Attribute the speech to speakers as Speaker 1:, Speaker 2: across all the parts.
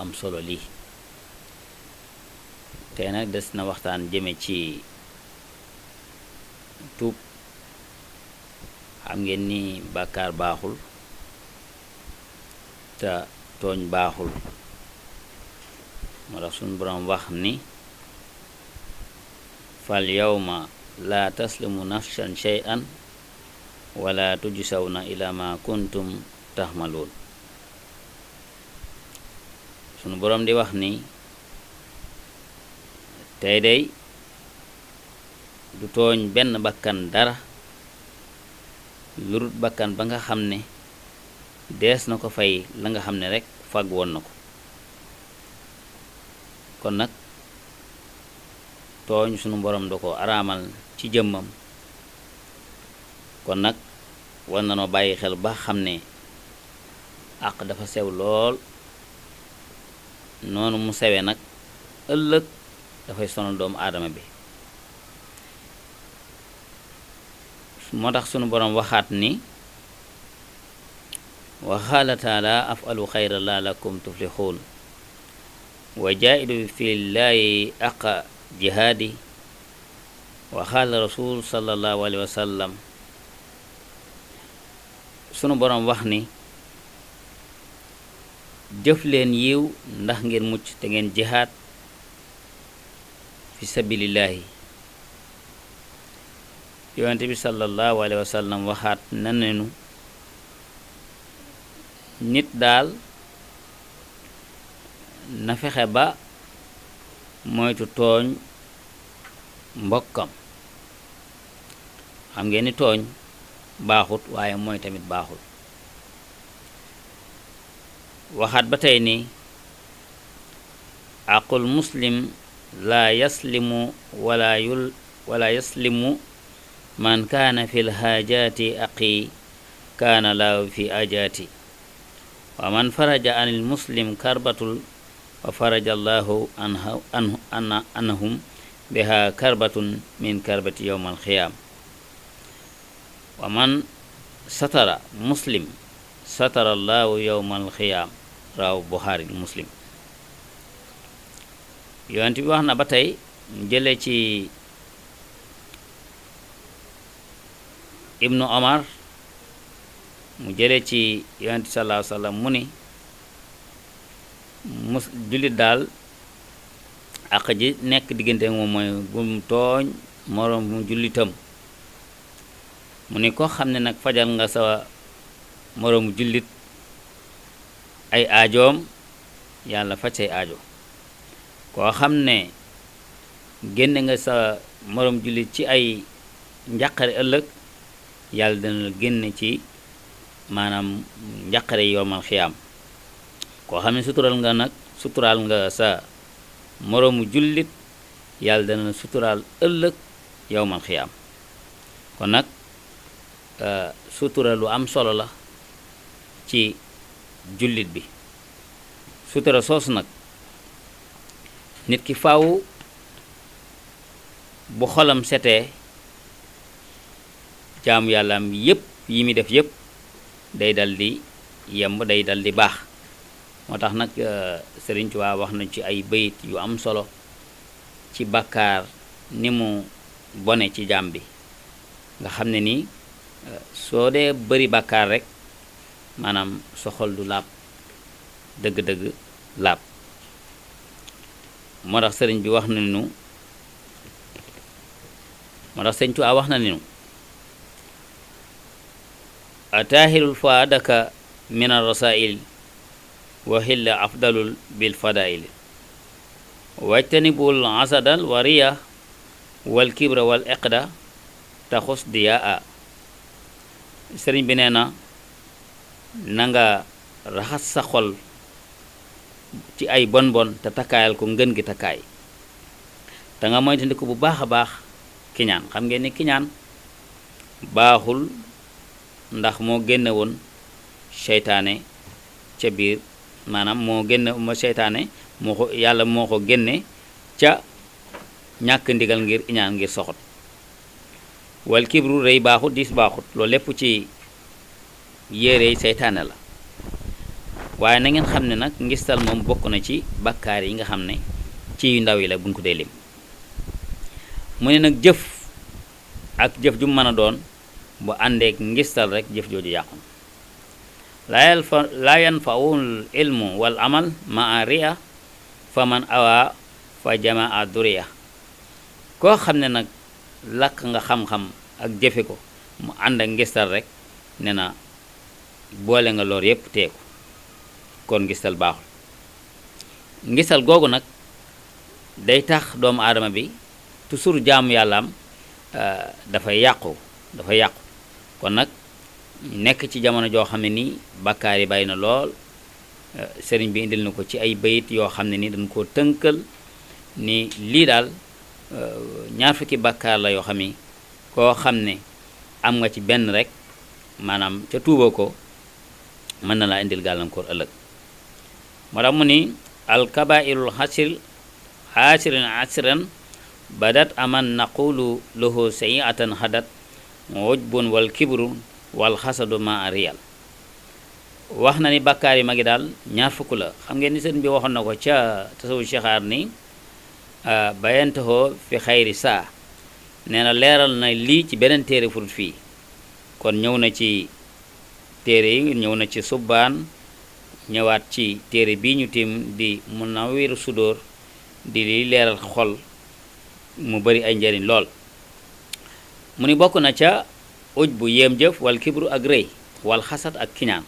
Speaker 1: am solo lii tey nag des na waxtaan jëme ci tuub. xam ngeen ni bàkkaar baaxul te tooñ baaxul moo tax suñu borom wax ni fal yawma la taslimu nafsan shay'an wala tujsawna ila ma kuntum tahmalun. sunu borom di wax ni tey day du tooñ benn bakkan dara lurut bakkan ba nga xam ne dees na ko fay la nga xam ne rek fag woon na ko. kon nag tooñ sunu borom da ko araamal ci jëmmam. kon nag war na noo bàyyi xel ba xam ne àq dafa sew lool noonu mu sewee nag ëllëg dafay sonal doomu aadama bi. moo tax sunu borom waxaat ni wa qaala taala afalu xayra laalakum tuflixuun wa jaahidu fillaahi aqa jihaadi wa qaala rasul sallallahu alayhi wa sallam. sunu borom wax ni jëf leen yiw ndax ngeen mucc te ngeen jihaad fi sabilillahi. yonente bi sallallahu alayhi wa sallam waxaat na nenu nit daal na fexe ba moytu tooñ mbokkam. xam ngeen ni tooñ baaxut waaye mooy tamit baaxul. waxaat ba tey ni aqul muslim la yaslimu wala yaslimu man kaana fil haajaati aqi kaana laahu fi ajaati wa man faraja anil muslim karbatul wa faraja allahu anhum biha karbatun min karbati yawmal xiyaam wa man satara muslim satara allahu yawmal xiyaam rawahu Buxaari Muslim. yonent bi wax na ba tey jële ci ibnu Omar mu jële ci yonent sallallahu alayhi wa sallam mu ni jullit daal àq ji nekk diggante moom mooy bum tooñ moroom mu jullitam. mu ni ko xam ne nag fajal nga sa moroomu jullit ay aajoom yàlla faj say aajo. koo xam ne génne nga sa moroom jullit ci ay njàqare ëllëg yàlla dana la génne ci maanaam njàqare yowmal xiyaam. koo xam ne suturaal nga sa moroomu jullit yàlla dana la suturaal ëllëg yowmal xiyaam. kon nag sutura lu am solo la ci jullit bi. sutura soosu nag nit ki faaw bu xolam setee jaamu yàllaam yépp yi muy def yépp day dal di yemb day dal di baax. moo tax nag Sëriñ Tuubaa wax na ci ay bayit yu am solo ci bàkkaar ni mu bone ci jaam bi nga xam ne ni soo dee bari bàkkaar rek maanaam sa xol du laab dëgg-dëgg laab. moo tax sëriñ bi wax na nu moo tax Sëriñ Tuubaa wax na nu ataahirul faadaka min ar-rasaa'il wa hilla afdalul bil fadaa'il wajtanibul asadal wariya wal kibra wal iqda taxus diyaa. sëriñ bi nee na nga raxas sa xol ci ay bon te takkaayal ko ngën gi takkaay te nga moytandiku bu baax a baax kiñaan. xam ngeen ni kiñaan baaxul ndax moo génne woon seytaane ca biir maanaam moo génne ma seytaane moo ko yàlla moo ko génne ca ñàkk ndigal ngir iñaan ngir soxot. wal kibru rëy baaxut diis baaxut loolu lépp ci yére seytaane la. waaye na ngeen xam ne nag ngistal moom bokk na ci bakkaar yi nga xam ne ci yu ndaw yi la buñ ko dee lim mu ne nag jëf ak jëf ju mën a doon bu àndeek ngistal rek jëf jooju yàqu laa yanfa'ul ilmu wal amal ma'a riya fa man awa fa jamaa duriya koo xam ne nag lakk nga xam-xam ak jëfe ko mu ànd ak ngistal rek ne na boole nga loor yépp teeku kon ngistal baaxul ngistal googu nag day tax doomu aadama bi toujours jaamu yàllaam dafay yàqu kon nag nekk ci jamono joo xam ne nii bakkaar yi bàyyi na lool sëriñ bi indil na ko ci ay bayit yoo xam ne ni dañ koo tënkal ni lii daal ñaar fukki bakkaar la yoo xam ni koo xam ne am nga ci benn rek maanaam ca tuuba ko mën na laa indil gàllankoor ëllëg moo tax mu ni alkabairul asiran badat aman naqulu lahu sayiatan hadat ujbun wal kibru wal xasadu ma riyal wax na ni bàkkaar yi magi daal ñaar fukk la xam ngeen ni sëriñ bi waxoon na ko ca tasawu chixaar ni bayantahoo fi xayri saa nee na leeral na lii ci beneen téere furut fii kon ñëw na ci téere yi ñëw na ci subbaan ñëwaat ci téere bii ñu tim di Munawwirus Sudûr di li leeral xol mu bari ay njariñ lool mu ni bokk na ca uj bu yéem jëf wal kibru ak rëy wal xasat ak kiñaan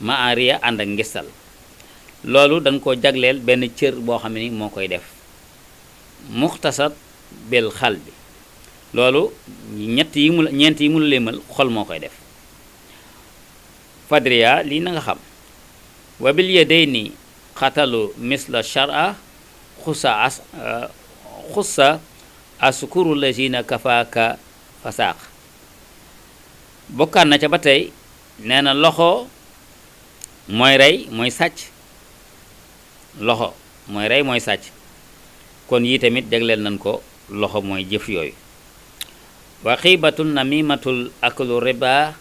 Speaker 1: ma ariya ànd ak ngistal loolu dañ ko jagleel benn cër boo xam ne ni moo koy def muxtasat bil xal bi loolu ñeent yi mu la léemal xol moo koy def fadriya lii na nga xam wa bil yadayni xatalu misla shar'a xussa askuru lazina kafaaka fasaaq bokkaan na ca ba tey nee na loxo mooy rey mooy sàcc loxo mooy rey mooy sàcc kon yii tamit jagleel nañ ko loxo mooy jëf yooyu wa xiibatul namimatul aklu riba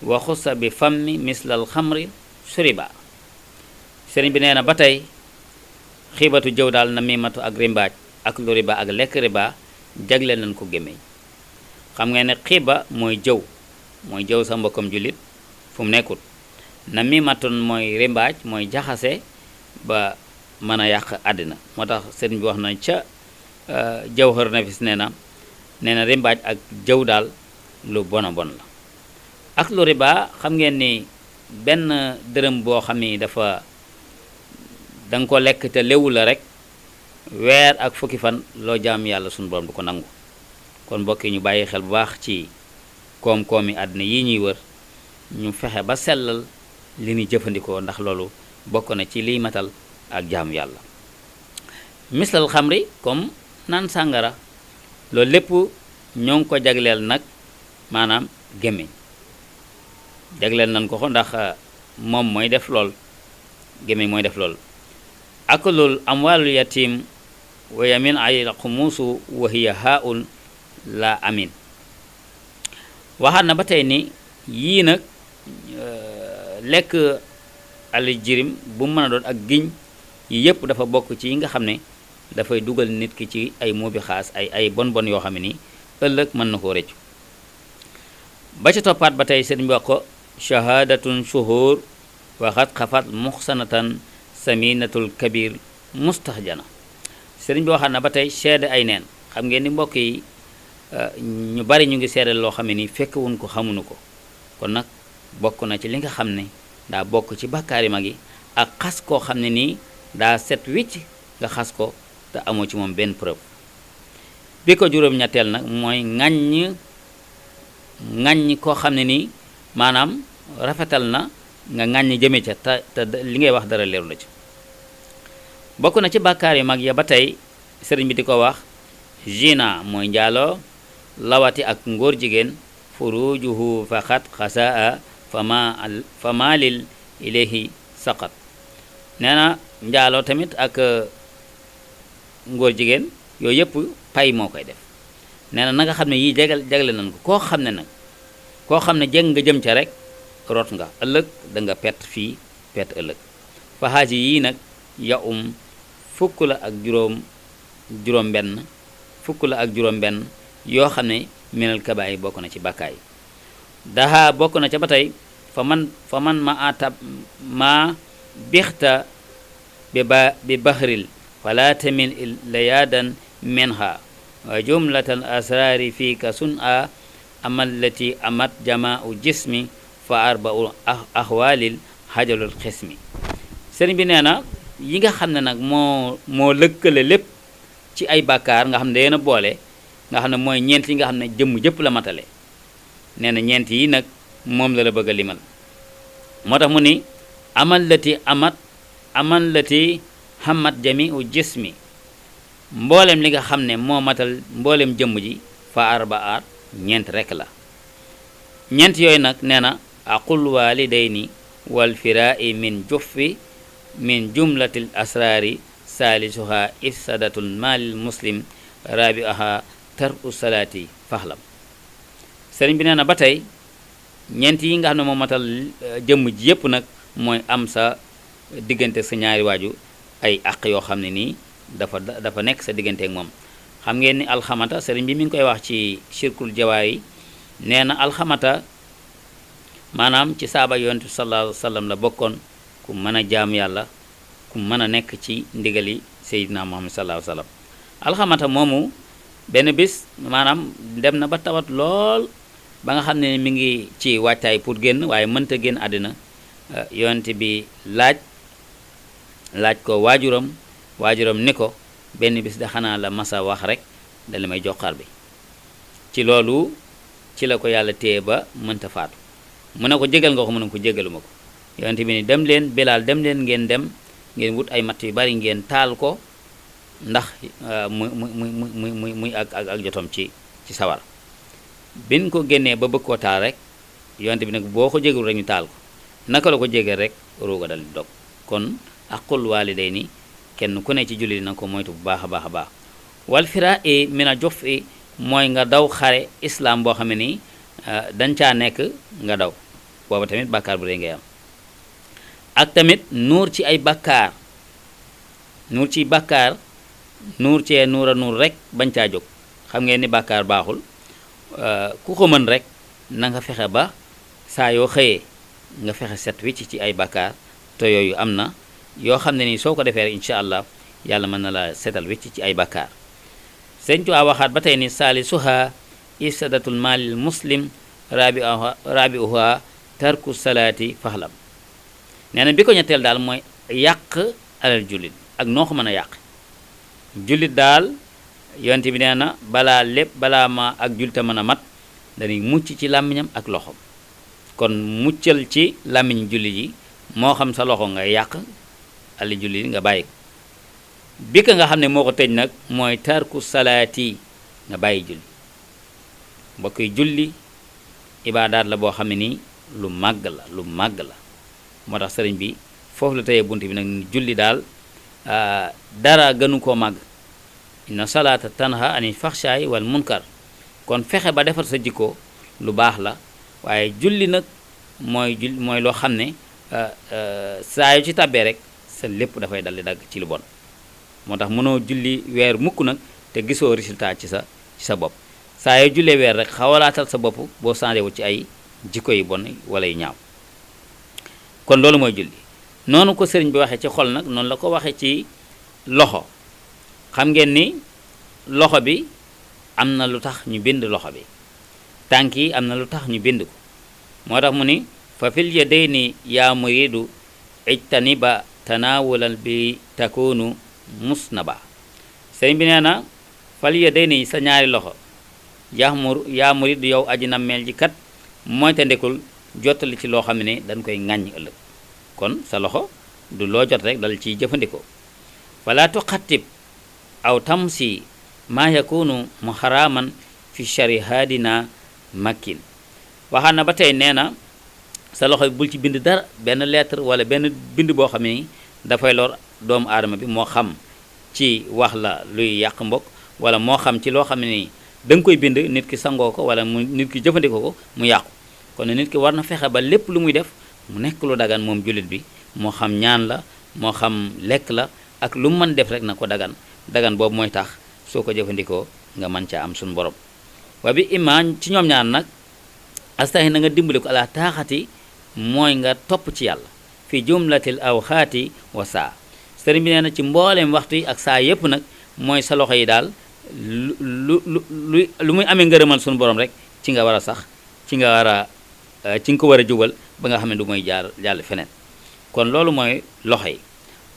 Speaker 1: wa xussa bi fammi mislal xamri suriba sëriñ bi nee na ba tey xiibatu jëw daal namimatu ak rimbaaj aklu riba ak lekk riba jagleel nañ ko gémmiñ xam nga ne xiiba mooy jëw sa mbokkam jullit fu mu nekkul namimatun mooy rimbaaj mooy jaxase ba mën a yàq àddina moo tax sëriñ bi wax na ca Jawhar Nafis nee na rimbaaj ak jëw daal lu bon a bon la ak lu riba xam ngeen ni benn dërëm boo xam ni dafa danga ko lekk te lewu la rek weer ak fukki fan loo jaam yàlla suñu borom du ko nangu kon mbokk yi ñu bàyyi xel bu baax ci koom-koomi àddina yi ñuy wër ñu fexe ba sellal li ñuy jëfandikoo ndax loolu bokk na ci liy matal ak jaamu yàlla mislal xamri comme naan sàngara loolu lépp ñoo ngi ko jagleel nag maanaam gémmiñ jagleel nañ ko ndax moom mooy def lool gémmiñ mooy def lool akulul amwaalul yatim wa yamin ay xumuusu wa hiya haun la amin waxaat na ba tey ni yii nag lekk ali jirim bu mën a doon ak giñ yi yëpp dafa bokk ci yi nga xam ne dafay dugal nit ki ci ay moobi xaas ay bon bon yoo xam ne ni ëllëg mën na koo rëccu ba ca toppaat ba tey sëriñ bi wax ko shahadatun shuhur waxat xafat muxsanatan saminatul kabir mustahjana sëriñ bi waxaat na ba tey seede ay neen xam ngeen ni mbokk yi ñu bari ñu ngi seede loo xam ne ni fekk wuñ ko xamuñu ko kon nag bokk na ci li nga xam ne daa bokk ci bàkkaari mag yi ak xas koo xam ne nii daa set wicc nga xas ko te amoo ci moom benn preuve bi ko juróom-ñetteel nag mooy ŋàññ koo xam ne nii maanaam rafetal na nga ŋàññ jëme ca te li ngay wax dara leeru la ci bokk na ci bàkkaar yu mag ya ba tey sëriñ bi di ko wax zina mooy njaaloo lawati ak ngóor jigéen furujuhu faqat xasaa fama lil ilayhi saqat nee na njaaloo tamit ak ngóor jigéen yooyu yëpp pay moo koy def nee na nga xam ne yii jagle nañ ko koo xam ne jëng nga jëm ca rek rot nga ëllëg da nga perte fii perte ëllëg fa xaaji yii nag ya fukk la ak juróom benn fukk la ak juróom benn yoo xam ne minal kabaay bokk na ci bàkkaar yi daha bokk na ca ba tey fa man ma atab ma bixta bi bahril fala tamil layaadan minha wa jumlatal asrari fika sun a amallati amat jamaau jismi fa arba'u axwaalil hajalul xismi sëriñ bi nee na yi nga xam ne nag moo lëkkale lépp ci ay bàkkaar nga xam ne dayeen a boole nga xam ne mooy ñeent yi nga xam ne jëmm jëpp la matale nee na ñeent yi nag moom la bëgg a limal moo tax mu ni amallati hamat jamiu jismi mboolem li nga xam ne moo matal mboolem jëmm ji fa arbaat ñeent rekk la ñeent yooyu nag nee na aqul walidayni wal firai min juffi min jumlatil asrari salisuha ifsadatul malil muslim rabi'aha tarku salaati faxlam sëriñ bi nee na ba tey ñeent yi nga xam ne moo matal jëmm ji yépp nag mooy am sa diggante sa ñaari waaju ay àq yoo xam ne nii dafa nekk sa diggante ak moom xam ngeen ni alxamata sëriñ bi mi ngi koy wax ci shirkul jawaar yi nee na alxamata maanaam ci saaba yonent bi sallallahu alayhi wa sallam la bokkoon ku mën a jaam yàlla ku mën a nekk ci ndigali Seydina Muhammad sallallahu alayhi wa sallam alxamata moomu benn bis maanaam dem na ba tawat lool ba nga xam ne mi ngi ci wàccaay pour génn waaye mënta génn àddina yonent bi laaj ko waajuram ni ko benn bis da xanaa la masa wax rek dala may joxaar bi ci loolu ci la ko yàlla téye ba mënta faatu mu ne ko jégal nga ko mu ne ko jégaluma ko yonent bi ni dem leen Bilaal dem leen ngeen wut ay matt yu bari ngeen taal ko ndax muy ak jotom ci sawar bin ko génnee ba bëgg koo taal rek yonent bi nag boo ko jégalu rek ñu taal ko naka la ko jégal rek ruuga dal di dog kon aqul walidayni kenn ku ne ci julli na ko moytu bu baax a baax a baax wal fira i mina jof i mooy nga daw xare islam boo xam ne nii dañ caa nekk nga daw booba tamit bàkkaar bu rëy ngay am ak tamit nuur ci ay bàkkaar nuur cee nuur a nuur rek bañ caa jóg xam ngeen ni bàkkaar baaxul ku ko mën rek na nga fexe ba saa yoo xëyee nga fexe set wicc ci ay bàkkaar te yooyu am na yoo xam ne nii soo ko defee rek incha allah yàlla mën na la setal wicc ci ay bàkkaar sëñ Tuubaa waxaat ba tey ni salisuha ifsadatul maalil muslim rabi'uha tarku salaati faxlam nee na bi ko ñetteel daal mooy yàq alal jullit ak noo ko mën a yàq jullit daal yonte bi nee na balaa ma ak jullit a mën a mat dañuy mucc ci làmmiñam ak loxom kon muccal ci làmmiñ jullit yi moo xam sa loxo nga yàq ali jullit yi nga bàyyi ko bi ka nga xam ne moo ko tëj nag mooy tarku salaati nga bàyyi julli mbokk yi julli ibaadaat la boo xam ne nii lu màgg la moo tax sëriñ bi foofu la tëyee bunt bi nag julli daal dara gënu koo màgg inna salaata tanha anil faxshaay wal munkar kon fexe ba defar sa jikko lu baax la waaye julli nag mooy loo xam ne saa yu ci tàbbee rek sa lépp dafay dal di dagg ci lu bon moo tax mënoo julli weer mukk nag te gisoo résultat ci sa bopp saa yoo jullee weer rek xawalaatal sa bopp boo changé wu ci ay jikko yu bon wala yu ñaaw kon loolu mooy julli noonu ko sëriñ bi waxee ci xol nag noonu la ko waxee ci loxo xam ngeen ni loxo bi am na lu tax ñu bind loxo bi tànk yi am na lu tax ñu bind ko moo tax mu ni fa fil yadayni yaa muridu ijtaniba tanawulal bi takunu musnaba sëriñ bi nee na fal yadayni sa ñaari loxo yaa muridu yow aji nammeel ji kat mooy te ndekul jottali ci loo xam ne dañ koy ŋàññ ëllëg kon sa loxo du loo jot rek dal ciy jëfandikoo wala tuxattib aw tamsi ma yakunu muharaman fi sharihaadina makkin waxaan na ba tey nee na sa loxo bi bul ci bind dara benn lettre wala benn bind boo xam ne dafay lor doomu aadama bi moo xam ci wax la luy yàq mbokk wala moo xam ci loo xam ne nii da nga koy bind nit ki sangoo ko wala nit ki jëfandikoo ko mu yàqu kon nit ki war na fexe ba lépp lu muy def mu nekk lu dagan moom jullit bi moo xam ñaan la moo xam lekk la ak lu mu mën def rek na ko dagan dagan boobu mooy tax soo ko jëfandikoo nga mën caa am suñu borom wa bi imaan ci ñoom ñaar nag astahi na nga dimbali ko ala taaxati mooy nga topp ci yàlla fi jumlatil awxaati wa saa sëriñ bi nee na ci mbooleem waxtu yi ak saa yépp nag mooy sa loxo yi daal lu muy amee ngërëmal suñu borom rek ci nga war a sax ci nga war a ci nga ko war a jubal ba nga xam ne du mooy jàll feneen kon loolu mooy loxo yi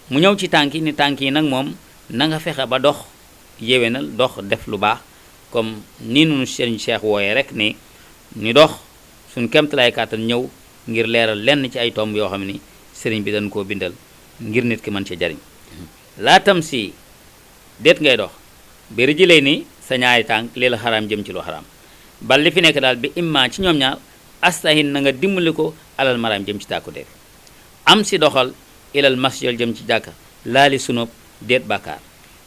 Speaker 1: mu ñëw ci tànk yi ni tànk yi nag moom na nga fexe ba dox yéwénal dox def lu baax comme nii nu sëriñ Cheikh wooyee rek ni dox suñ kemtalaay kàttan ñëw ngir leeral lenn ci ay tomb yoo xam ni sëriñ bi dañ koo bindal ngir nit ki mën ci jariñ laa tam si déet ngay dox bi rijlay ni sa ñaari tànk lii la xaraam jëm ci lu xaraam bal li fi nekk daal bi imma ci ñoom ñaar astahin na nga dimbali ko alal maraam jëm ci tàkku def am si doxal ilal masjid jëm ci jàkka laali sunub déet bàkkaar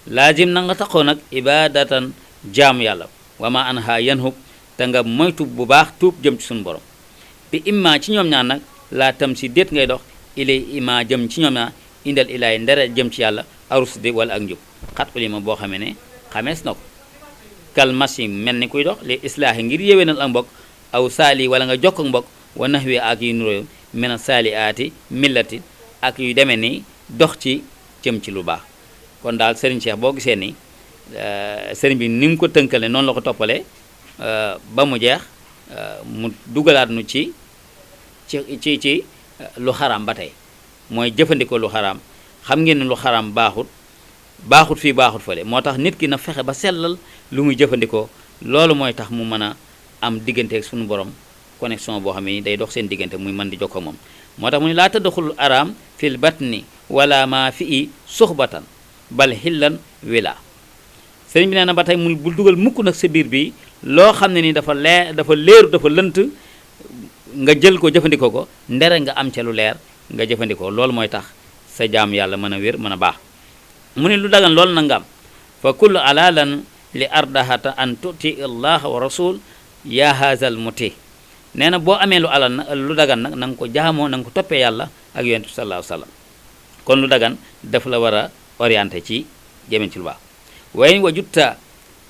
Speaker 1: laazim na nga taxoo nag ibadatan jaamu yàlla wama anha yanhub te nga moytu bu baax tuub jëm ci suñu borom bi imma ci ñoom ñaar nag laa tam si déet ngay dox ilay imma jëm ci ñoom ñaar indal ilaay ndere jëm ci yàlla arus di wala ak njub xat ulima boo xamee ne xamees na ko kal masi mel ni kuy dox li islaahi ngir yéwénal ak mbokk aw saali wala nga jokk ak mbokk wa naxwi ak yu nuróo mena saali aati millati ak yu demee ni dox ci jëm ci lu baax kon daal Serigne Cheikh boo gisee ni sëriñ bi ni mu ko tënkale noonu la ko toppalee ba mu jeex mu dugalaat nu ci lu xaraam ba tey mooy jëfandikoo lu xaraam xam ngeen ne lu xaraam baaxut fii baaxut fële moo tax nit ki na fexe ba sellal lu muy jëfandikoo loolu mooy tax mu mën a am diggante ak suñu borom connexion boo xam ne ni day dox seen diggante muy mën di jokkoo moom moo tax mu ne laa tadxulul araam fil batni wala ma fi i suxbatan bal xillan wila sëriñ bi nee na ba tey mu bul dugal mukk nag sa biir bi loo xam ne ni dafa leeru dafa lënt nga jël ko jëfandikoo ko ndere nga am ca lu leer nga jëfandikoo loolu mooy tax sa jaam yàlla mën a wér mën a baax mu ne lu dagan loolu na nga am fa kullu alalan li ardahata an tuti allah wa rasul ya hazal muti nee na boo amee lu alal nag lu dagan nag na nga ko jaamoo na nga ko toppee yàlla ak yonent bi sallallahu alayhi wa sallam kon lu dagan daf la war a orienté ci jëmen ci lu baax wayn wa jutta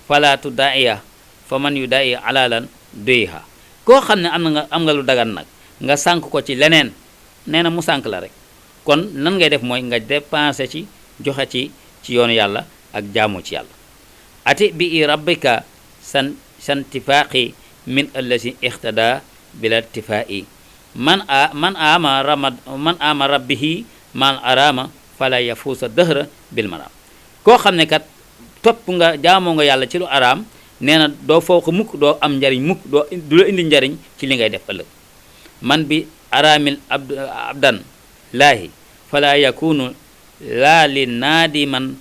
Speaker 1: fala tudaiya fa man yu dayi alalan doyiha koo xam ne am nga lu dagan nag nga sànk ko ci leneen nee na mu sànk la rek kon nan ngay def mooy nga dépensé ci joxe ci yoonu yàlla ak jaamu ci yàlla ati bi i rabbika santifaaqi min allazi ixtada bila tifaa'i man ama rabbihi man arama fala yafuusa dëhra bil maram koo xam ne kat topp nga jaamoo nga yàlla ci lu araam nee na doo foo ko mukk doo am njariñ mukk du la indi njariñ ci li ngay def ëllëg man bi aramil abdan laahi fala yakunu laa li naadi man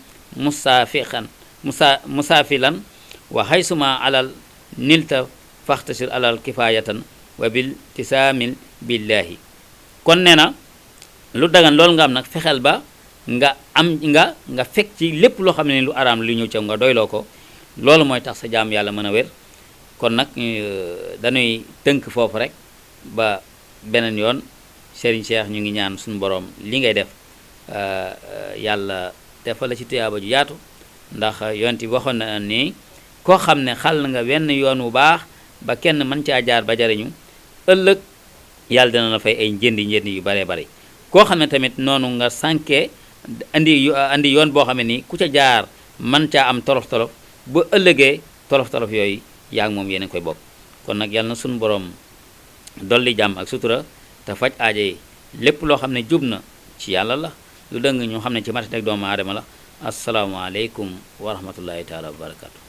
Speaker 1: musaafilan wa haysuma alal nilta faxtasir alal kifayatan wa bil tisaamil billahi kon nee na lu dagan loolu nga am nag fexeel ba nga fekk ci lépp loo xam ne lu araam lu ñëw ca nga doyloo ko loolu mooy tax sa jaam yàlla mën a wér kon nag dañuy tënk foofu rek ba beneen yoon Serigne Cheikh ñu ngi ñaan suñu borom li ngay def yàlla defal la ci tuyaaba ju yaatu ndax yonent bi waxoon na ni koo xam ne xal nga wenn yoon wu baax ba kenn mën caa jaar ba jariñu ëllëg yàlla dina la fay ay njëndi yu baree bari koo xam ne tamit noonu nga sànkee andi yoon boo xam ne ni ku ca jaar mën caa am tolof-tolof ba ëllëgee tolof-tolof yooyu yaa ngi moom yéen a koy bokk kon nag yàlla na suñu borom dolli jàmm ak sutura te faj aajo yi lépp loo xam ne jub na ci yàlla la lu dëng ñu xam ne ci mati ak doomu aadama la asalaamaaleykum wa rahmatullahi taala wa barakatu